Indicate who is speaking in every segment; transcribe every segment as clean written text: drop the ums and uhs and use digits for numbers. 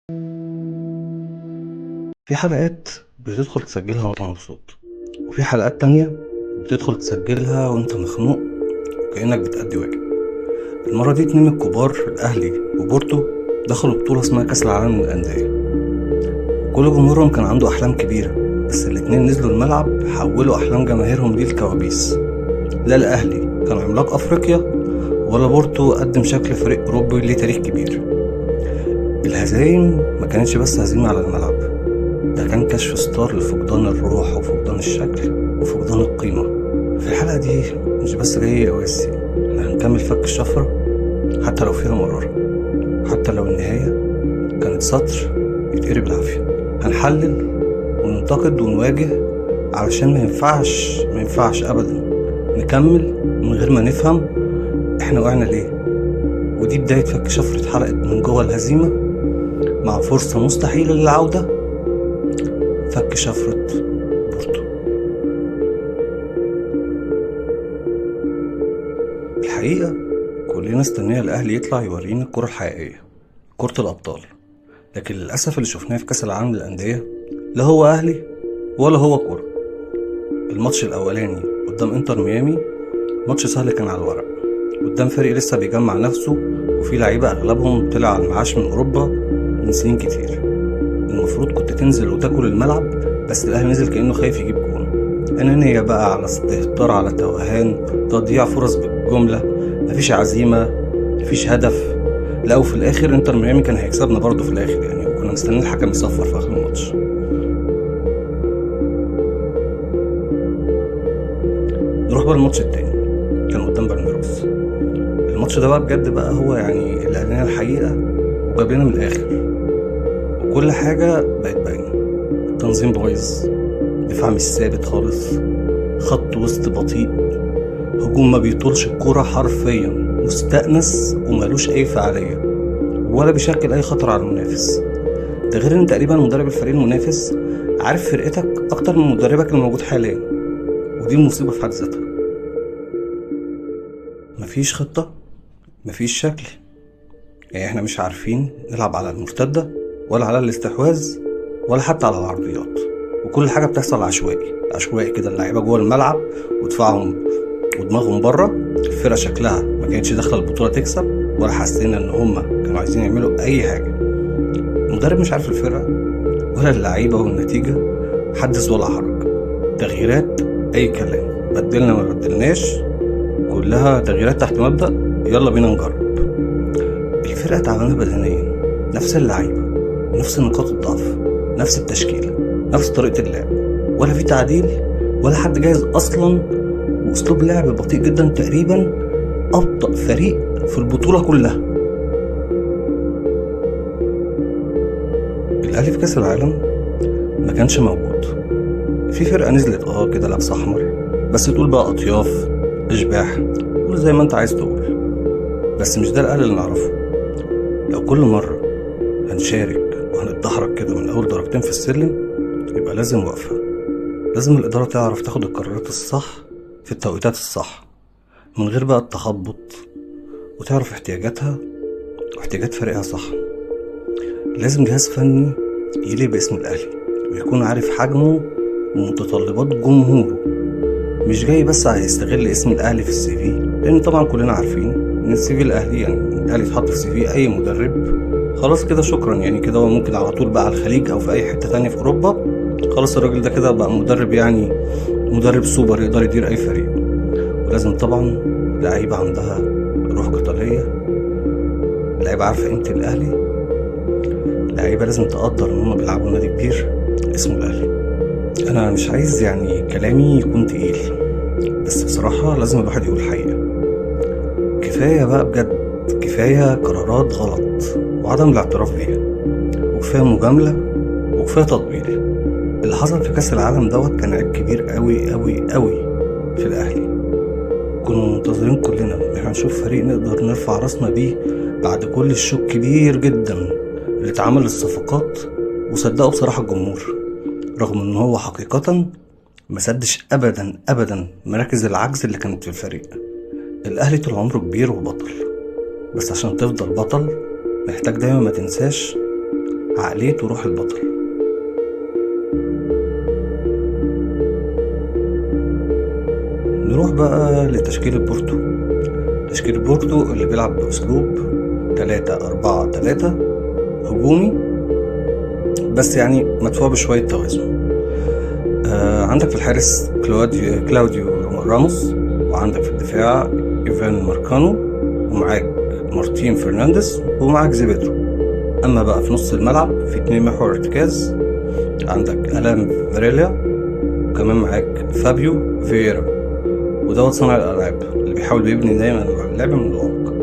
Speaker 1: في حلقات بتدخل تسجلها وانت مبسوط، وفي حلقات تانية بتدخل تسجلها وانت مخنوق وكأنك بتأدي واجب. المرة دي اتنين الكبار الأهلي وبورتو دخلوا بطولة اسمها كأس العالم للأندية، وكل جمهورهم كان عنده أحلام كبيرة، بس الاتنين نزلوا الملعب حولوا أحلام جماهيرهم دي لكوابيس. لا الأهلي كان عملاق أفريقيا ولا بورتو قدم شكل فريق أوروبي ليه تاريخ كبير. الهزايم ما كانتش بس هزيمة على الملعب، ده كان كشف ستار لفقدان الروح وفقدان الشكل وفقدان القيمة. في الحلقة دي مش بس جاي أواسي، احنا هنكمل فك الشفرة حتى لو فيها مرارة، حتى لو النهاية كانت سطر يتقري بالعافية. هنحلل وننتقد ونواجه، علشان ما ينفعش أبدا نكمل من غير ما نفهم احنا وقعنا ليه. ودي بداية فك شفرة حلقة من جوه الهزيمة مع فرصة مستحيلة للعودة، فك شفرة بورتو. الحقيقة كلنا استنينا الأهلي يطلع يورينا الكرة الحقيقية، كرة الأبطال، لكن للأسف اللي شفناه في كأس العالم للأندية لا هو أهلي ولا هو كرة. الماتش الأولاني قدام انتر ميامي ماتش سهل كان على الورق، قدام فريق لسه بيجمع نفسه وفي لعيبة أغلبهم طلع على المعاش من أوروبا من سنين كتير. المفروض كنت تنزل وتاكل الملعب، بس الأهلي نزل كأنه خايف يجيب جون. أنانية بقى، على استهتار، على توهان، تضييع فرص بالجملة، مفيش عزيمة، مفيش هدف. لا وفي الآخر انتر ميامي كان هيكسبنا برضه في الآخر يعني، وكنا مستنيين الحكم يصفر في آخر الماتش. نروح بقى الماتش التاني، كان قدام بالميروس. الماتش ده بقى بجد بقى هو يعني اللي قال لنا الحقيقة وجاب لنا من الآخر، وكل حاجة بقت باينة. التنظيم بايظ، دفاع مش ثابت خالص، خط وسط بطيء، هجوم ما بيطولش الكرة حرفيا، مستأنس ومالوش أي فعالية ولا بيشكل أي خطر على المنافس. ده غير إن تقريبا مدرب الفريق المنافس عارف فرقتك أكتر من مدربك الموجود حاليا، ودي مصيبة في حد ذاتها. مفيش خطة، مفيش شكل، يعني احنا مش عارفين نلعب على المرتدة ولا على الاستحواذ ولا حتى على العرضيات، وكل حاجة بتحصل عشوائي عشوائي كده. اللعيبة جوه الملعب ودفاعهم ودماغهم بره. الفرقة شكلها ما كانتش داخلة البطولة تكسب، ولا حسينا ان هما كانوا عايزين يعملوا اي حاجة. المدرب مش عارف الفرقة ولا اللعيبة والنتيجة، حدث ولا حرج. تغييرات اي كلام، بدلنا ما بدلناش، كلها تغييرات تحت مبدأ يلا بينا نجرب. الفرقة تعبانة بدنيا، نفس اللعيبة، نفس نقاط الضعف، نفس التشكيلة، نفس طريقة اللعب، ولا في تعديل ولا حد جاهز أصلا، وأسلوب لعب بطيء جدا، تقريبا أبطأ فريق في البطولة كلها. الأهلي في كأس العالم ما كانش موجود. في فرقة نزلت كده لابسة أحمر، بس تقول بقى أطياف، إشباح، قول زي ما أنت عايز تقول، بس مش ده الأهلي اللي نعرفه. لو كل مرة هنشارك وهنتدحرج كده من أول درجتين في السلم، يبقى لازم وقفة. لازم الإدارة تعرف تاخد القرارات الصح في التوقيتات الصح، من غير بقى التخبط، وتعرف احتياجاتها واحتياجات فريقها صح. لازم جهاز فني يليق باسم الأهلي ويكون عارف حجمه ومتطلبات جمهوره، مش جاي بس هيستغل اسم الأهلي في ال CV، لأن طبعا كلنا عارفين إن ال CV الأهلي، يعني الأهلي يتحط في CV أي مدرب خلاص كده شكرا، يعني كده هو ممكن على طول بقى على الخليج أو في أي حتة تانية في أوروبا، خلاص الراجل ده كده بقى مدرب، يعني مدرب سوبر يقدر يدير أي فريق. ولازم طبعا لعيبة عندها روح قتالية، لعيبة عارفة قيمة الأهلي، لعيبة لازم تقدر إن هما بيلعبوا نادي كبير اسمه الأهلي. أنا مش عايز يعني كلامي يكون تقيل، بس بصراحة لازم الواحد يقول الحقيقة. كفاية بقى بجد، كفاية قرارات غلط وعدم الاعتراف بيها، وكفاية مجاملة، وكفاية تطبيل. اللي حصل في كأس العالم دوت كان عيب كبير قوي قوي قوي في الأهلي. كنا منتظرين كلنا إن احنا نشوف فريق نقدر نرفع راسنا بيه بعد كل الشوك كبير جدا اللي اتعمل للصفقات، وصدقوا بصراحة الجمهور، رغم ان هو حقيقة ما سدش ابدا ابدا مراكز العجز اللي كانت في الفريق. الاهلي طول عمره كبير وبطل، بس عشان تفضل بطل محتاج دايما ما تنساش عقلية وروح البطل. نروح بقى لتشكيلة بورتو. تشكيلة بورتو اللي بيلعب بأسلوب 3-4-3 هجومي، بس يعني مدفوع بشوية توازن. عندك في الحارس كلاوديو راموس، وعندك في الدفاع إيفان ماركانو، ومعاك مارتين فرنانديز، ومعاك زيبيدرو. أما بقى في نص الملعب في 2 محور ارتكاز، عندك ألان فيريلا، وكمان معاك فابيو فييرا، ودوت صانع الألعاب اللي بيحاول بيبني دايما اللعب من العمق.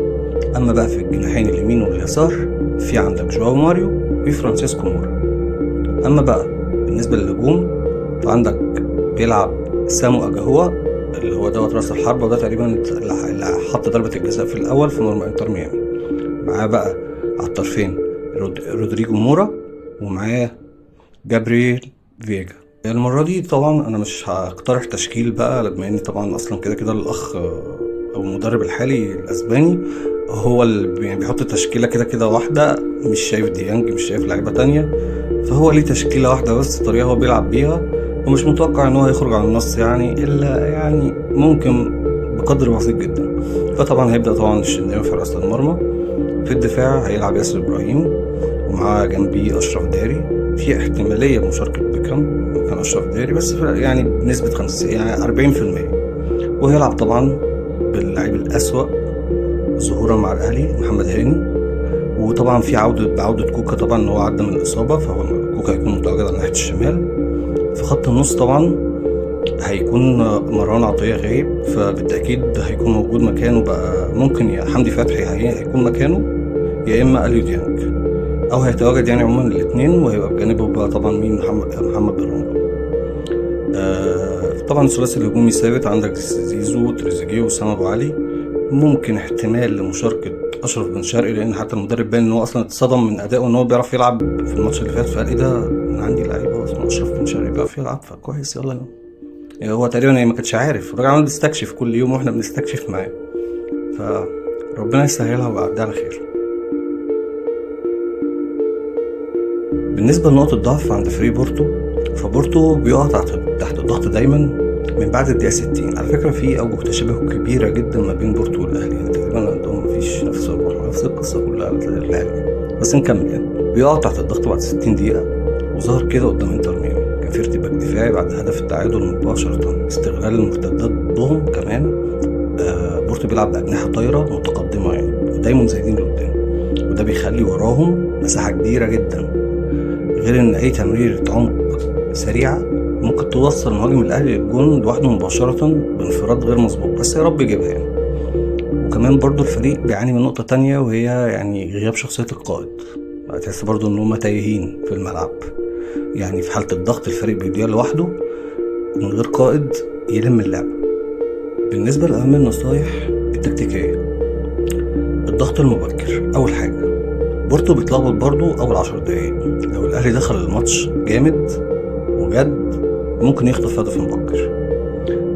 Speaker 1: أما بقى في الجناحين اليمين واليسار في عندك جواو ماريو وفرانسيسكو مورا. أما بقى بالنسبة للهجوم فعندك بيلعب سامو أجاهوا اللي هو دوت راس الحربة، وده تقريبا اللي حط ضربة الجزاء في الأول في مرمى انتر ميامي. معاه بقى على الطرفين رودريجو مورا، ومعاه جابرييل فيجا. المرة دي طبعا أنا مش هقترح تشكيل بقى، بما إن طبعا أصلا كده كده الأخ أو المدرب الحالي الأسباني هو اللي بيحط تشكيلة كده كده واحدة، مش شايف ديانج، مش شايف لعيبة تانية، فهو ليه تشكيلة واحدة بس الطريقة هو بيلعب بيها، ومش متوقع ان هو هيخرج عن النص يعني، الا يعني ممكن بقدر بسيط جدا. فطبعا هيبدأ طبعا الشناوي في حراسة المرمى. في الدفاع هيلعب ياسر ابراهيم، ومعاه جنبيه اشرف داري، في احتمالية بمشاركة بيكهام مكان اشرف داري، بس يعني بنسبة 50 يعني 40%. وهيلعب طبعا باللاعب الأسوأ ظهورا مع الاهلي محمد هاني، وطبعا في بعودة كوكا، طبعا ان هو عدى من الإصابة، فهو كوكا هيكون متواجد على ناحية الشمال. في خط النص طبعا هيكون مروان عطية غايب، فبالتأكيد هيكون موجود مكانه بقى ممكن يا حمدي فتحي هيكون مكانه، يا إما أليو ديانج، أو هيتواجد يعني عموما الاثنين، وهيبقى بجانبه بقى طبعا مين محمد بن رمضان. طبعا الثلاثي الهجومي ثابت، عندك زيزو وتريزيجيه وسام أبو علي. ممكن احتمال لمشاركة أشرف بن شرقي، لأن حتى المدرب باين إن هو أصلا اتصدم من أدائه، إن هو بيعرف يلعب في الماتش اللي فات، فقال إيه ده، أنا عندي لعيبة أصلا أشرف بن شرقي بيعرف يلعب، فكويس يلا. يعني هو تقريبا ما كانش عارف، الراجل عمال بيستكشف كل يوم وإحنا بنستكشف معاه، فربنا يسهلها ويعديها على خير. بالنسبة لنقطة الضعف عند فريق بورتو، فبورتو بيقع تحت الضغط دايما من بعد الدقيقة 60. على فكرة في أوجه تشابه كبيرة جدا ما بين بورتو والأهلي، يعني تقريبا عندهم مفيش نفس الروح ونفس القصة كلها الأهلي، بس نكمل. يعني بيقع تحت الضغط بعد 60 دقيقة، وظهر كده قدام انتر ميامي، كان في ارتباك دفاعي بعد هدف التعادل مباشرة، استغلال المرتدات ضدهم كمان. بورتو بيلعب بأجنحة طايرة متقدمة يعني، ودايما زايدين لقدام، وده بيخلي وراهم مساحة كبيرة جدا، غير ان اي تمريرة عمق سريعة ممكن توصل مهاجم الاهلي للجون لوحده مباشرة بانفراد غير مسبوق، بس يا رب يجيبها يعني. وكمان برضو الفريق بيعاني من نقطة تانية، وهي يعني غياب شخصية القائد. تحس برضو ان هم تايهين في الملعب، يعني في حالة الضغط الفريق بيضيع لوحده من غير قائد يلم اللعب. بالنسبة لأهم النصايح التكتيكية، الضغط المبكر أول حاجة. بورتو بيتلخبط برضو أول 10 دقايق، لو الأهلي دخل الماتش جامد وجد ممكن يخطف هدف مبكر.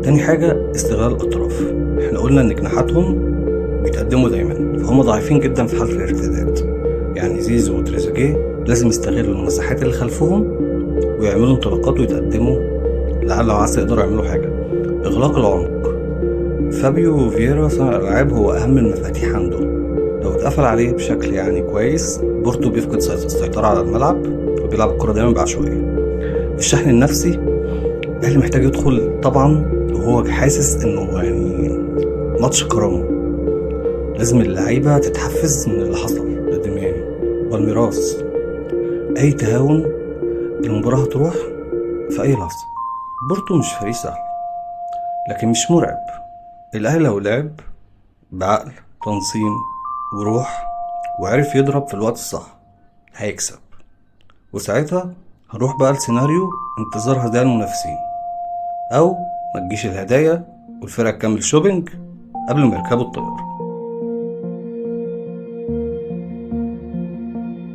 Speaker 1: تاني حاجة استغلال الأطراف، احنا قلنا إن جناحاتهم بيتقدموا دايما، فهم ضعيفين جدا في حالة الارتداد، يعني زيزو وتريزيجيه لازم يستغلوا المساحات اللي خلفهم ويعملوا انطلاقات ويتقدموا لعل وعسى يقدروا يعملوا حاجة. إغلاق العمق، فابيو فييرا صانع الألعاب هو أهم المفاتيح عندهم، لو اتقفل عليه بشكل يعني كويس بورتو بيفقد السيطرة على الملعب وبيلعب الكرة دايما بعشوائية. الشحن النفسي، الأهلي محتاج يدخل طبعا وهو حاسس انه يعني ماتش كرامة، لازم اللعيبة تتحفز من اللي حصل ضد ميامي والميراث. اي تهاون المباراة هتروح في اي لحظة. بورتو مش فريق سهل لكن مش مرعب، الاهلي لو لعب بعقل تنظيم وروح وعرف يضرب في الوقت الصح هيكسب، وساعتها هنروح بقى لسيناريو انتظار هدايا المنافسين، او ما تجيش الهدايا والفرقة تكمل shopping قبل ما يركبوا الطيارة.